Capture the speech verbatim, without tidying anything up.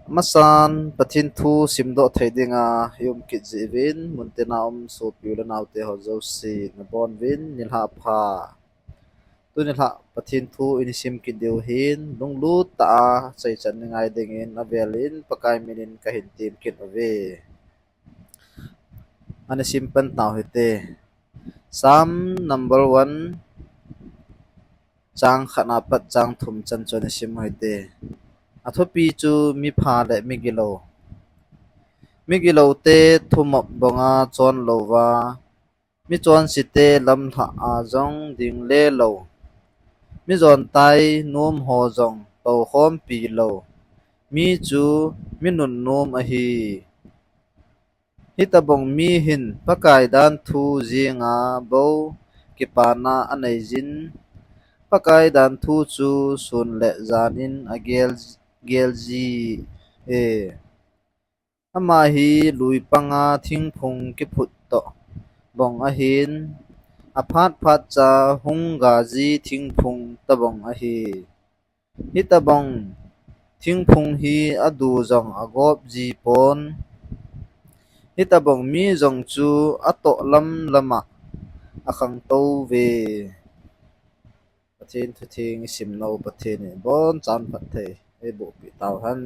Amasan Pathen thu simdoh thei dinga i um kit jeh uvin, muntina um sopi u le naote ho jouse nabonuvin nilhah pha. Tuni nilhah Pathen thu i sim kit diu ahin, lunglut tah a chaichan i ngai dingin avelin Pakai minin kahin tem kit uve. Ana sim pan tau hite. Psalm number one, chang khat apat chang thum chan chu ana sim u hite. Athupi chu mipha le migilou. Migiloute thumop bonga chon louva, michonsete lamlhah a jong ding le lou. Mijontai nom ho jong toukhompi lou. Mi chu mi nunnom ahi. Hitobang mi hin Pakai dan thu jenga bou kipana anei jin, Pakai dan thu chu sun le jan in agel, gel ji e. Ama hi lui panga thingphung kiphut toh bang ahin, aphat phat cha hung ga ji thingphung tobang ahi. Hitobang thingphung hi adu jong agop ji pon. Hitobang mi jong chu atoh lam lama akhangtou ve. Pathen thutheng i simnau Pathen in abonchan phatthei eiboh peh tauhen.